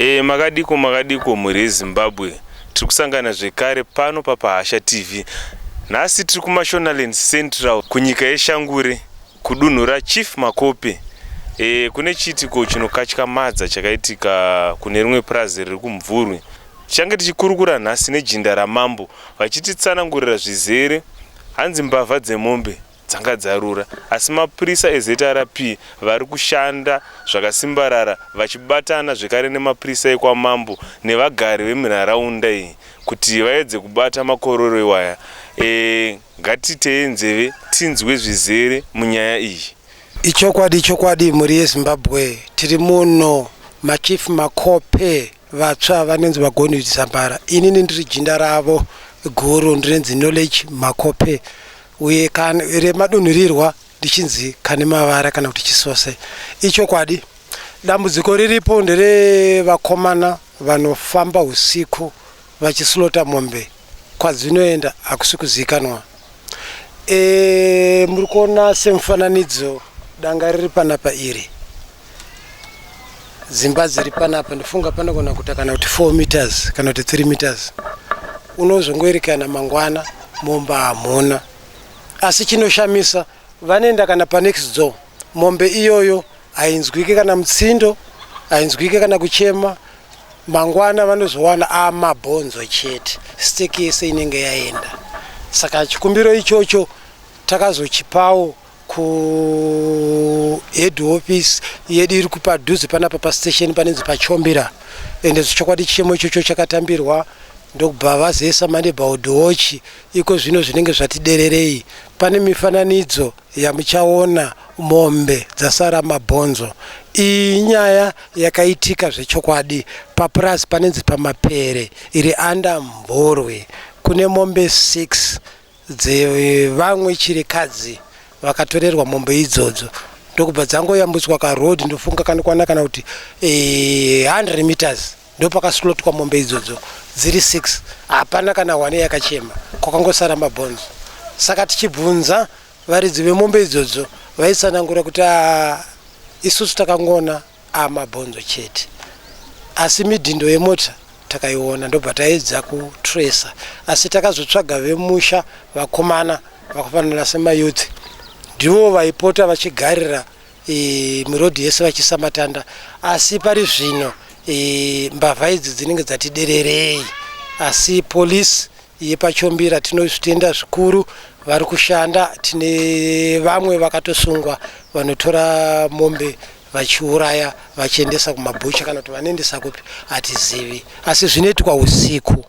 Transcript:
E, makadiko makadiko mhuri yeZimbabwe, tiri kusangana zvekare pano paPahasha TV. Nhasi tiri kuMashonaland Central kunyika yeShangure kudunhu raChief Makope. E, kune chiitiko chinokatyamadza chakaitika kune rimwe purazi riri kuMvurwi. Tichange tichikurukura nhasi nejinda ramambo vachititsanangurira zvizere hanzi mbavha dzemombe dzanga dzarura asi mapurisa eZRP vari kushanda zvakasimbarara vachibatana zvekare nemapurisa ekwamambo nevagari vemunharaunda iyi kuti vaedze kubata makororo iwaya. E, ngatiteye nzeve tinzwe zvizere munyaya iyi. Ichokwadi ichokwadi mhuri yeZimbabwe, tiri muno maChief Makope vatsva vanonzi vaGonid Zambara. Inini ndiri jinda ravo guru, ndinonzi Knowledge Makope uye remadunhurirwa ndichinzi Kane Mavara kana kuti Chisose. Ichokwadi dambudziko riripo nderevakomana vanofamba usiku vachislota mombe, kwadzinoenda hakusi kuzivikanwa. E, muri kuona semufananidzo danga riri panapa iri, dzimba dziri panapa, ndifunga panogona kuita kana kuti 4 meters kana kuti 3 meters. Unozongoerekana mangwana mombe hamuna, asi chinoshamisa vanoenda kana panext door, mombe iyoyo hainzwike kana mutsindo, hainzwike kana kuchema. Mangwana vanozowana amabhonzo chete, stock yese inenge yaenda. Saka chikumbiro ichocho takazochipawo kuhead office yedu iri kupadhuze panapa pastation panonzi paChombira, ende chokwadi chichemo ichocho chakatambirwa, ndokubva vazoisa maneighborhood watch. Iko zvino zvinenge zvatidererei. Pane mifananidzo yamuchaona mombe dzasara mabhonzo. Iyi nyaya yakaitika zvechokwadi papurazi panonzi paMapere iri under Mvurwi. Kune mombe 6 dzevamwe chirikadzi vakatorerwa mombe idzodzo, ndokubva dzangoyambutswa karoad, ndofunga kanokwana kana kuti 100 meters, ndopakaslotwa mombe idzodzo dziri 6. Hapana kana one yakachema, kwakangosara mabhonzo. Saka tichibvunza varidzi vemombe idzodzo, vaitsanangura kuti isusu takangoona amabhonzo chete, asi midhindo yemota takaiona, ndobva taedza kutracer. Asi takazotsvaga vemusha, vakomana vakafanana semayouth, ndivo vaipota vachigarira mirodhi yese vachiisa matanda. Asi pari zvino mbavha idzi dzinenge dzati dererei, asi polisi yepaChombira tinozvitenda zvikuru, vari kushanda. Tine vamwe vakatosungwa vanotora mombe vachiuraya vachiendesa kumabhucha kana kuti vanoendesa kupi hatizivi, asi zvinoitwa usiku.